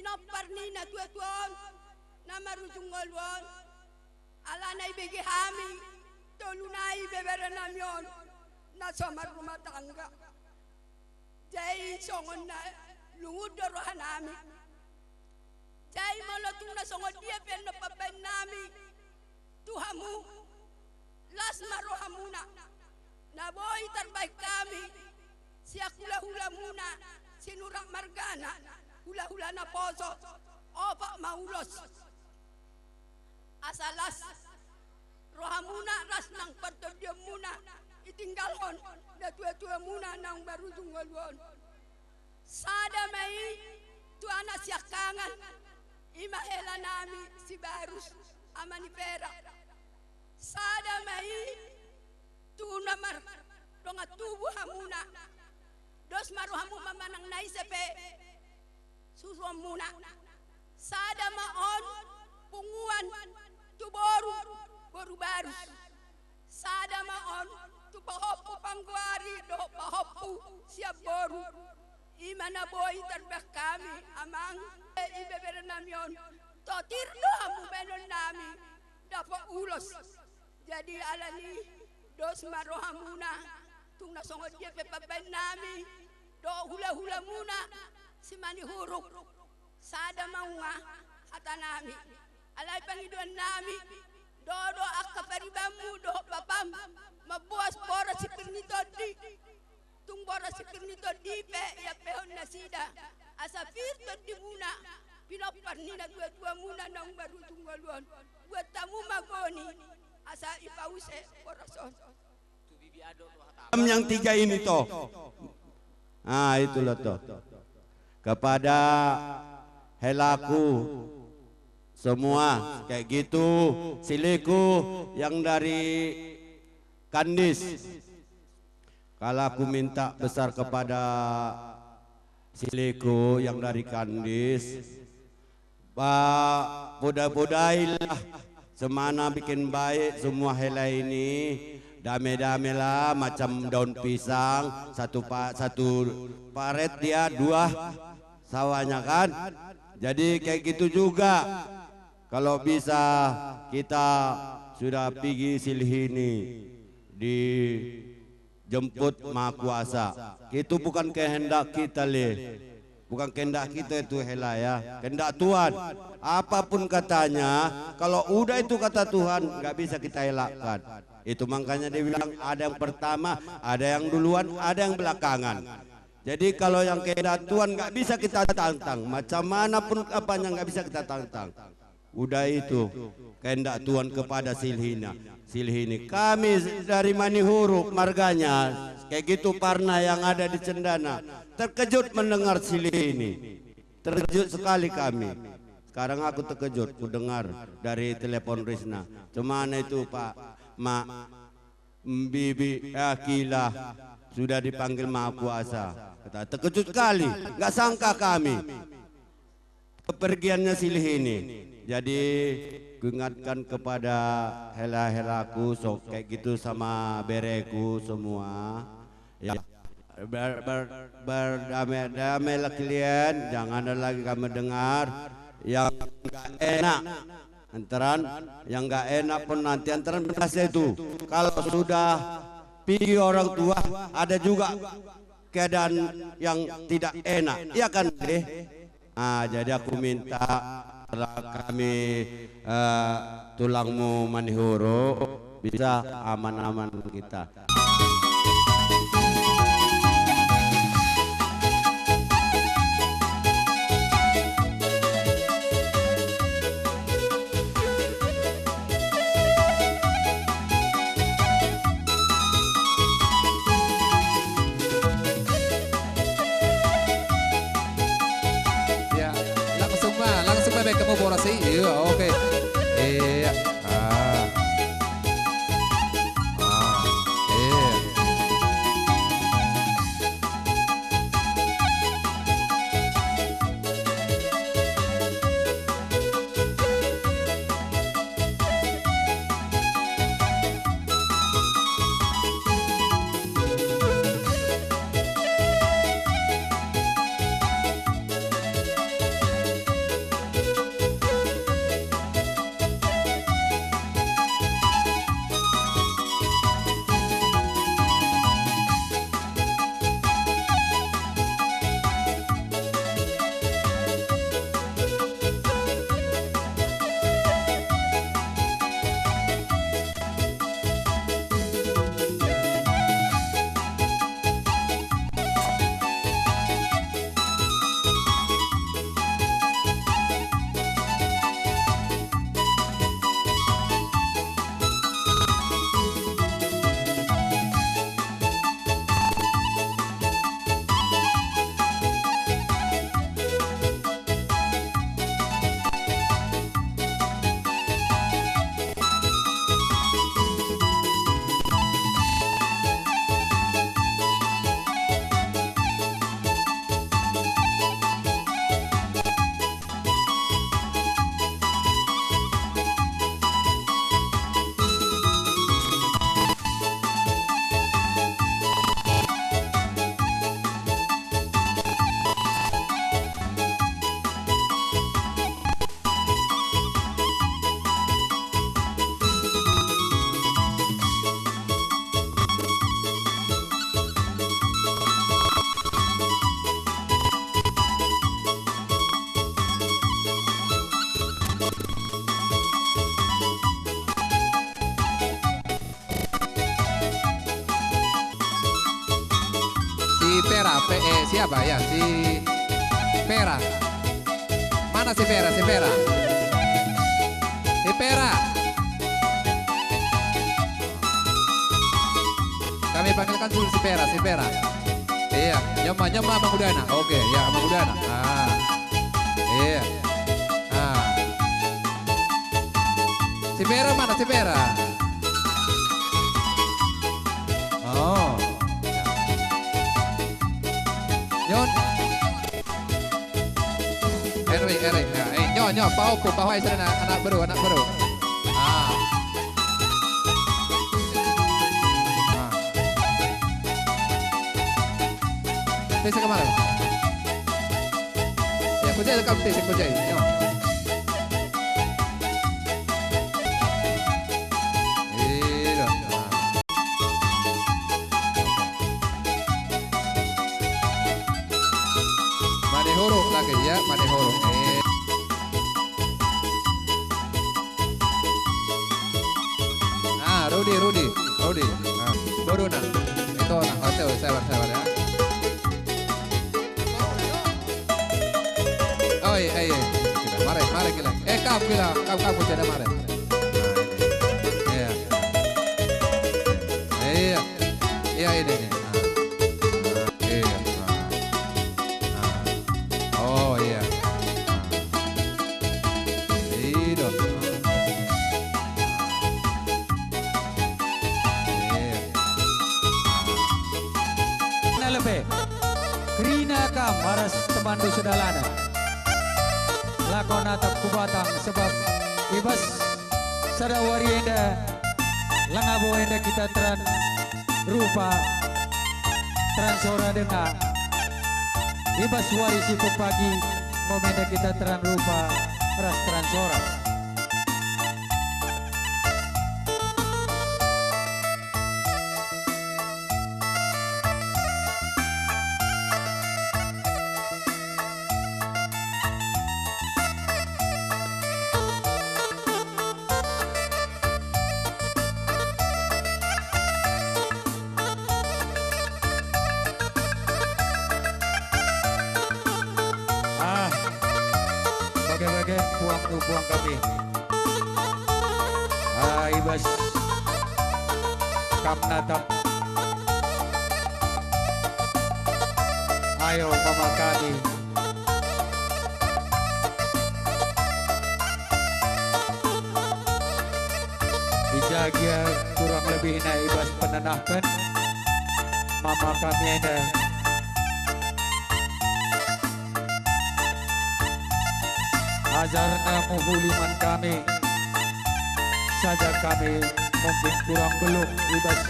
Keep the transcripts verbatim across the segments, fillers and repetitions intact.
Pinompar nina tua-tua on, na marujung ngolu on, alana ibege hami tolu nai beberen nami on, na so marrumah tangga. Jai songonna lungut do roha nami. Jai molo tungna songon dia pe nopap bain nami tu hamu, las ma rohamuna. Na boi tarbaik kami, siak hula-hulamuna, si nurak margana, hula-hulana poso, opak ma ulos. Asa las rohamuna ras nang pertondianmuna itinggalhon datua-tuamuna naung marujung ngolu on. Sada ma i tu anak siakangan, i ma hela nami si barus ama ni perak. Sada ma i tu na mar donga tubuh hamuna. Dos ma rohamu mamanang nai sepe susuammuna. Sada ma on punguan tu boru, boru barus. Sada ma on tu pahoppu pangguari dohot pahoppu siap boru. I ma na boi tarbeh kami, Amang, e, i beberen nami on. Totir do hamu banon nami, dapek ulos. Jadi alani dos ma rohamuna, tungna songon dia pe pap bain nami, dohot hula-hulamuna si mani huruk. Sada ma unga hata nami. Alai pangidoan nami, dodo aka paribammu dohot bapam, mabuas boras si pir ni tondi. Tung boras si pir ni tondi pe iapehon nasida, asa pir tondimuna, pinompar nina tua-tuamuna naung marujung ngolu on. Buat tamu magoni, asa ipause boras on. Yang tiga ini toh. Ah, itulah toh. Kepada helaku semua, kayak gitu, siliku yang dari Kandis. Kalau aku minta besar kepada siliku yang dari Kandis, ba, poda-podailah semana bikin baik semua hela ini, dame-damelah macam daun pisang, satu pa-, satu paret dia, dua sawahnya kan. Jadi kayak gitu juga. Kalau bisa kita sudah pigi silih ini dijemput Maha Kuasa. Itu bukan kehendak kita, le. Bukan kehendak kita itu, hela, ya. Kehendak Tuhan. Apapun katanya, kalau udah itu kata Tuhan, nggak bisa kita elakkan. Itu makanya dia bilang ada yang pertama, ada yang duluan, ada yang belakangan. Jadi kalau yang kehendak Tuhan nggak bisa kita tantang, macam mana pun apanya nggak bisa kita tantang. Udah itu, kehendak Tuhan kepada silihina. Silihini. Kami dari Manihuruk marganya, kayak gitu Parna yang ada di Cendana. Terkejut mendengar silihini. Terkejut sekali kami. Sekarang aku terkejut, ku dengar dari telepon Risna. Cemana itu, Pak, Mak? Bibi, eh, Kila, sudah dipanggil Maha Kuasa. Kata, terkejut sekali, nggak sangka kami kepergiannya silih ini. Jadi, kuingatkan kepada hela-helaku, so, kayak gitu sama bereku semua. Ya, ber-, ber-, berdamai-damailah kalian, jangan ada lagi kami dengar yang nggak enak. Antaran yang nggak enak pun nanti antaran berhasil itu. Kalau sudah pigi orang tua, ada juga keadaan yang tidak enak. Iya kan, deh? Ah, jadi aku minta kami, eh, tulangmu Manihuruk bisa aman-aman kita. Ya, langsung lah, langsung lah, kamu boras sih. Iya, oke. Iya. Ah. Ah, iya. Siapa ya? Si Pera. Mana si Pera? Si Pera. Si Pera. Kami panggilkan dulu si Pera, si Pera. Iya, nyema, nyema Amang Udana. Oke, ya Amang Udana. Ah. Iya. Ah. Si Pera mana si Pera? Oh. Nyon. Erwin, Erwin. Ya, eh, nyo, nyo, pau, pau, pau, anak, anak beru, anak beru. Ah. Ah. Bisa kemana? Ya, kujai kam teh, kujai. Ya. Iya. Mane hurung lagi ya, mane hurung. Eh. Ah, Rudi, Rudi, Rudi. Ah, baru nah. Itu nah, hotel, sabar, sabar ya. Oi, ai, ai. Mari, mari gila. Eh, kam gila, kam, kam jadi mari. Nah, ini. Iya. Iya. Iya, ini, ini. Nah. Iya. Nah. Nah. Oh, iya. Nah. Ido. Nah. Nah, lebe. Kerina kam ras temanndu sedalana. Lako natap ku batang, sebab i bas sada wari enda langa bo enda kita teran rupa, teran sora denga. I bas wari si pepagi enggo me enda kita teran rupa ras teran sora. Ah, bage-bage puang, puang kami. Ah, i bas kam natap. Ayo, mama kami. I ja gia kurang lebihna i bas penenahken mama kami enda. Ajarna mehuli man kami, saja kami mungkin kurang beluh i bas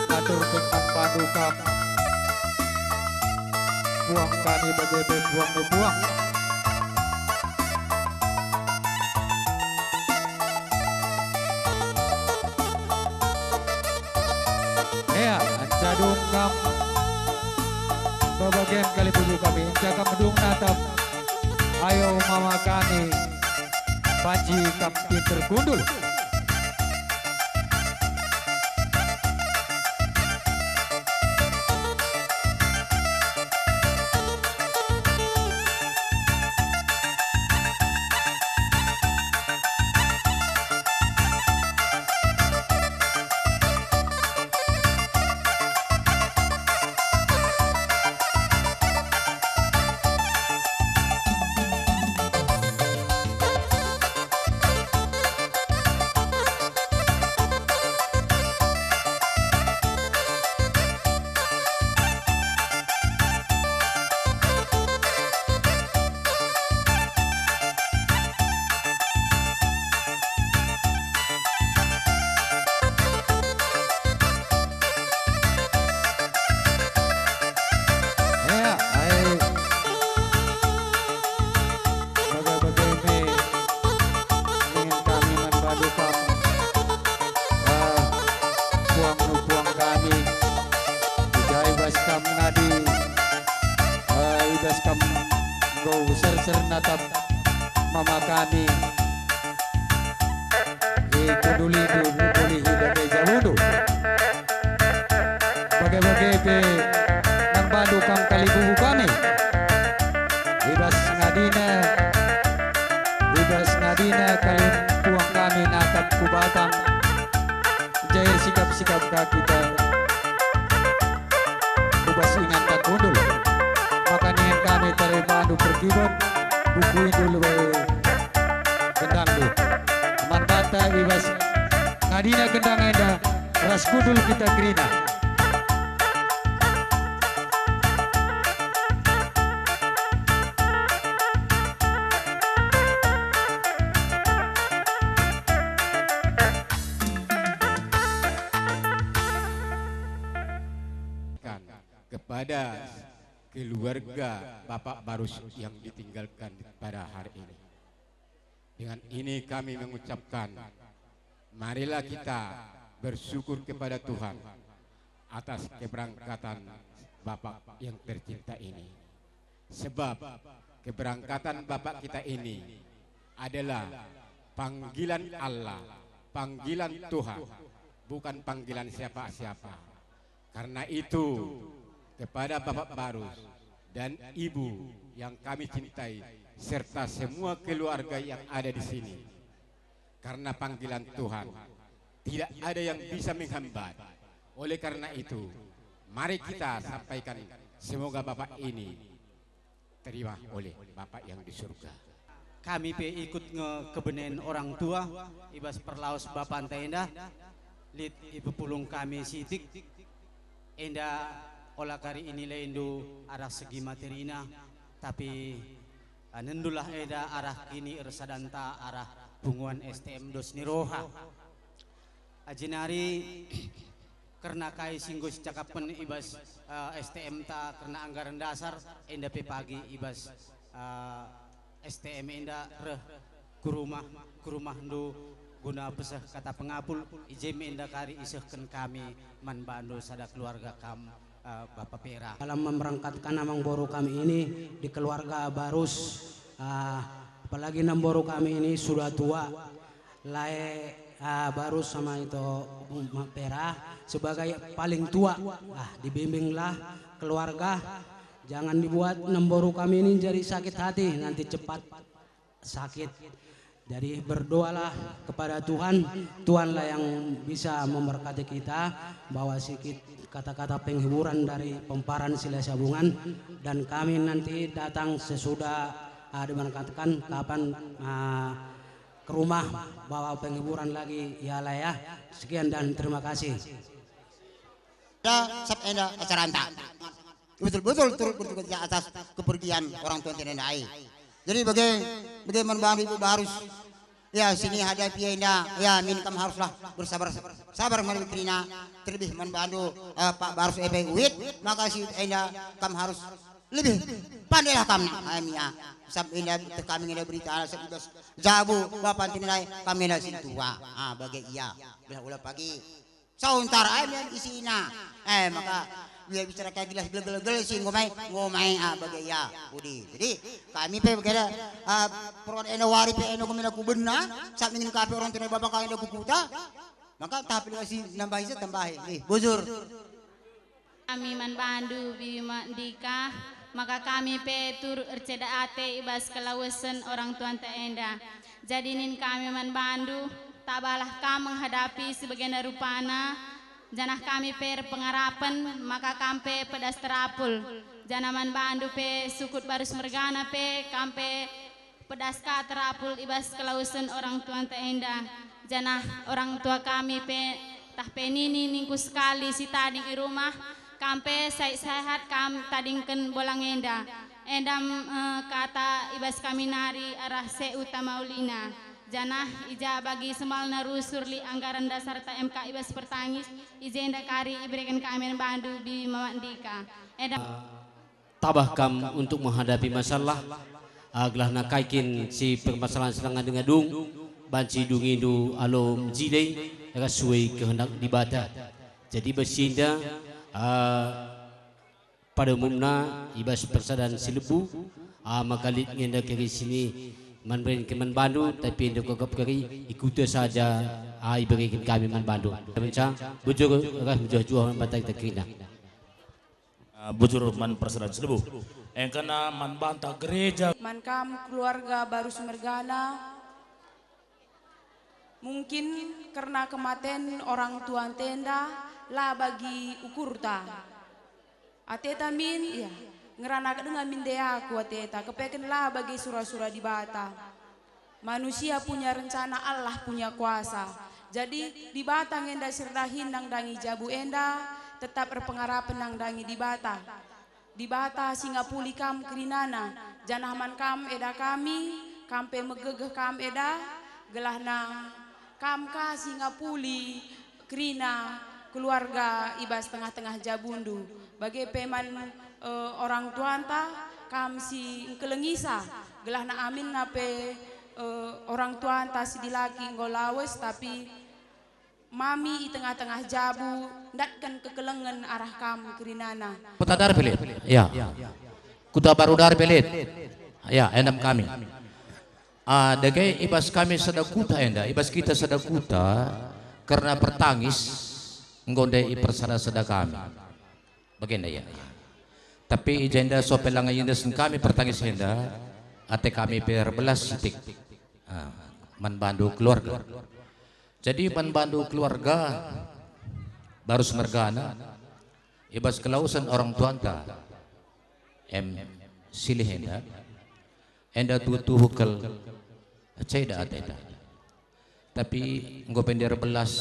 ngaturken man bandu kam. Puang kami bage pe puang me puang. Ea, anca dung kam bebagen kalimbubu kami, anca kam dung natap, ayo mama kami, banci kam pinter kundul. Ea, ai. Bage-bage me ningen kami man bandu kam, ah, puang nu puang kami. I ja i bas kam ngadi, ah, i bas kam enggo serser natap mama kami. Ikunduli du, ikunduli i bage jabundu. Bage-bage pe man bandu kam kalimbubu kami. Nadina, i bas nadina kalimbuang kami nakan ku batang, jair sikap-sikap ka kita ku bas ingan dan kundul. Maka ningen kami tare bandu perkibot, buku indul we gendang du. Man banta i bas nadina gendang enda ras kundul kita kerina. Kepada keluarga Bapak Barus yang ditinggalkan pada hari ini. Dengan ini kami mengucapkan, marilah kita bersyukur kepada Tuhan atas keberangkatan Bapak yang tercinta ini. Sebab keberangkatan Bapak kita ini adalah panggilan Allah, panggilan Tuhan, bukan panggilan siapa-siapa. Karena itu, kepada Bapak Barus dan Ibu yang kami cintai, serta semua keluarga yang ada di sini, karena panggilan Tuhan, tidak ada yang bisa menghambat. Oleh karena itu, mari kita sampaikan, semoga Bapak ini terima oleh Bapak yang di surga. Kami pe ikut nge kebenen orang tua i bas perlaus bapanta enda, lit ipepulung kami sitik. Enda ola kari inilendu arah segi materina, tapi, eh, nendulah enda arah kini ersadanta arah punguan S T M dos ni roha. Ajinari kerna kai si enggo sicakapken i bas, eh, S T M ta kerna anggaran dasar, enda pe pagi i bas, eh, S T M enda reh ku rumah, ku rumahndu guna peseh kata pengapul, i je me enda kari isehken kami man bandu sada keluarga kam, eh, Bapa Pera. Dalam memberangkatkan amang boru kami ini di keluarga Barus, ah, apalagi namboru kami ini sudah tua, lae, ah, Barus sama itu, um, Pera sebagai paling tua. Ah, dibimbinglah keluarga, jangan dibuat namboru kami ini jadi sakit hati, nanti cepat sakit. Jadi berdoalah kepada Tuhan, Tuhanlah yang bisa memberkati kita, bahwa sikit kata-kata penghiburan dari Pomparan Silasabungan, dan kami nanti datang sesudah, ah, diberangkatkan kapan, ah, ke rumah bawa penghiburan lagi, ya lah ya. Sekian dan terima kasih. Enda, sab enda acaranta. Betul-betul turut berduka cita atas kepergian orang tua enda ai. Jadi bage, bage man bandu Ibu Barus. Ya, sini hadapi enda, ya, min kam haruslah bersabar, sabar mari kerina, terlebih man bandu, eh, Pak Barus ebe uwit, maka si enda kam harus lebih pandailah kam, em, ya. Sab enda teh kami enda berita, sab i bas jabu bapa enda ai, kami enda sintua. Ah, bage ia. Belah ula pagi. Sauntar ai me isina. Eh, maka ia bicara kai gelah gelgel-gelgel si enggo mai, enggo mai, ah, bage ia. Udi. Jadi, kami pe bage da, ah, peruan enda wari pe enda kami la kubenan, sab ningin ka pe orang tua bapa kami enda ku kuta. Maka tahap lima si nambahi se tambahi. Eh, bujur. Kami man bandu, Bibi Mandika, maka kami pe turut erceda ate i bas kelawesen orang tuanta enda. Jadi nin kami man bandu, tabahlah kam menghadapi si bagenda rupana, janah kami pe erpengarapen maka kam pe pedas terapul. Janah man bandu pe sukut Barus mergana pe kam pe pedas ka terapul i bas kelawesen orang tuanta enda, janah orang tua kami pe, tah pe nini ningku sekali si tading i rumah, kam pe sai sehat kam tadingken bolang enda. Enda, eh, kata i bas kami nari arah se utama ulina, janah i ja bagi semalna rusur lit anggaran dasar ta M K i bas pertangis, i jenda kari ibereken kami man bandu Bibi Mama Ndika. Enda Tabah kam untuk menghadapi masalah, ah, gelah nakai kin si permasalahen si la ngadung-ngadung, banci dungindu alu mejile ras sue kehendak Dibata. Jadi bas si enda, ah, pada umumna i bas persadan si lebu, ah, maka lit nge enda kari sini man beren ke man bandu, tapi enda kuakap kari ikuta saja, ah, ibereken kami man bandu. Bujur ras mejuah-juah man banta kita kerina. Ah, bujur man persadan si lebu. Engkena man banta gereja. Man kam keluarga Barus mergana, mungkin kerna kematen orang tuanta enda la bagi ukurta. Ateta min, ya, ngerana denga min nde aku ateta, kepeken la bagi sura-sura Dibata. Manusia punya rencana, Allah punya kuasa. Jadi, Dibata nge enda si erdahin nandangi jabu enda, tetap erpengarapen nandangi Dibata. Dibata si ngapuli kam kerinana, janah man kam eda kami, kam pe megegeh kam eda, gelahna kam ka si ngapuli kerina keluarga i bas tengah-tengah jabundu. Bage pe man, eh, orang tuanta, kam si engkelengisa, gelahna aminna pe, eh, orang tuanta si dilaki enggo lawes, tapi mami i tengah-tengah jabu, ndatken kekelengen arah kam kerinana. Kota Darbelet. Ya. Kuta Baru Darbelet. Ya, endam kami. Ah, dage i bas kami sada kuta enda, i bas kita sada kuta, kerna pertangis, enggo ndai ipersada-sada kami. Bagenda ia. Tapi i jenda sope langa iendesen kami pertangis enda, ate kami pe erbelas sitik. Ah, man bandu keluarga. Jadi man bandu keluarga, Barus mergana, i bas kelawesen orang tuanta, em, silih enda, enda tuhu-tuhu kal ceda ateta. Tapi enggo pe ndai erbelas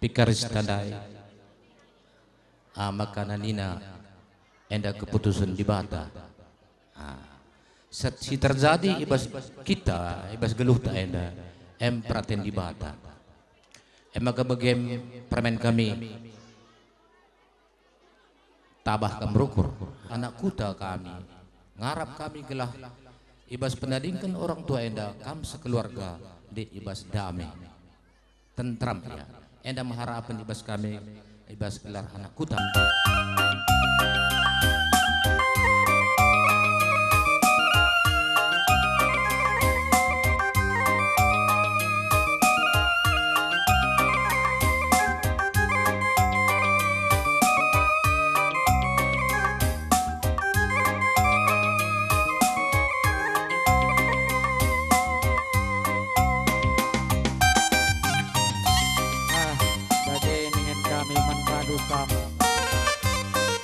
pikar si tandai. Ah, maka nina enda keputusen Dibata. Ah, set-, si terjadi i bas kita, i bas geluhta enda, em peraten Dibata. Em maka bagem permen kami. Tabah kam rukur, anak kuta kami. Ngarap kami gelah i bas penadingken orang tua enda kam sekeluarga lit i bas dame, tentram ia. Enda me harapen i bas kami i bas gelar anak kuta. Ah, bage ningen kami man bandu kam,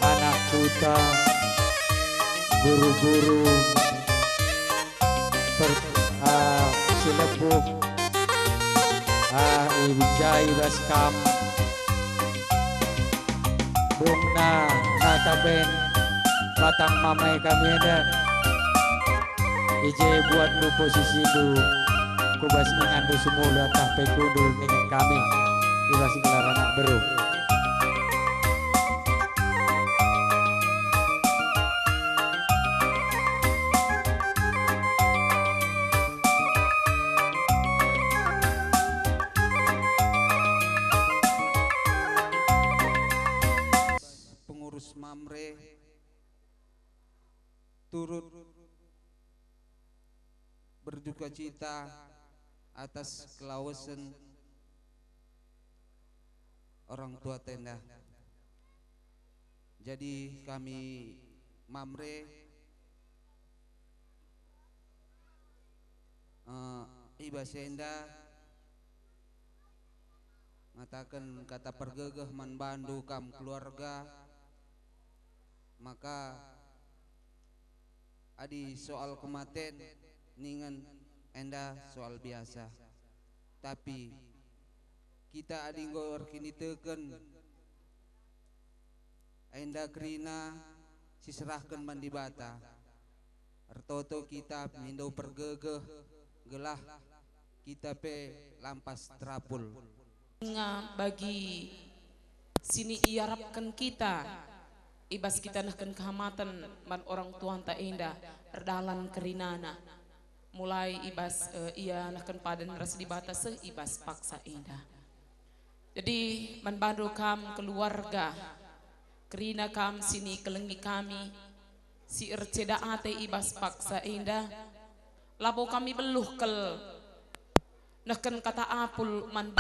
anak kuta, guru-guru, per-, ah, si lebuh, ah, i ja i bas kam. Bungna nata ben batang mamae kami enda. I je buatndu posisindu, ku bas inganndu si mula tah pe kundul ningen kami i bas gelar anak beru. Pengurus Mamre turut berdukacita atas kelawesen orang tuanta enda. Jadi kami Mamre, eh, i bas enda ngataken kata pergegeh man bandu kam keluarga, maka adi soal kematen ningen enda soal biasa. Tapi kita adi enggo erkiniteken enda kerina siserahken man Dibata, ertoto kita mindo pergegeh gelah kita pe lampas terapul. Nga bagi sini iarapken kita, i bas kita nehken kehamaten man orang tuanta enda erdalan kerinana, mulai i bas, eh, ia nehken padan ras Dibata seh i bas paksa enda. Jadi, man bandu kam keluarga, kerina kam sini kelengi kami, si erceda ate i bas paksa enda, labo kami beluh kal nehken kata apul man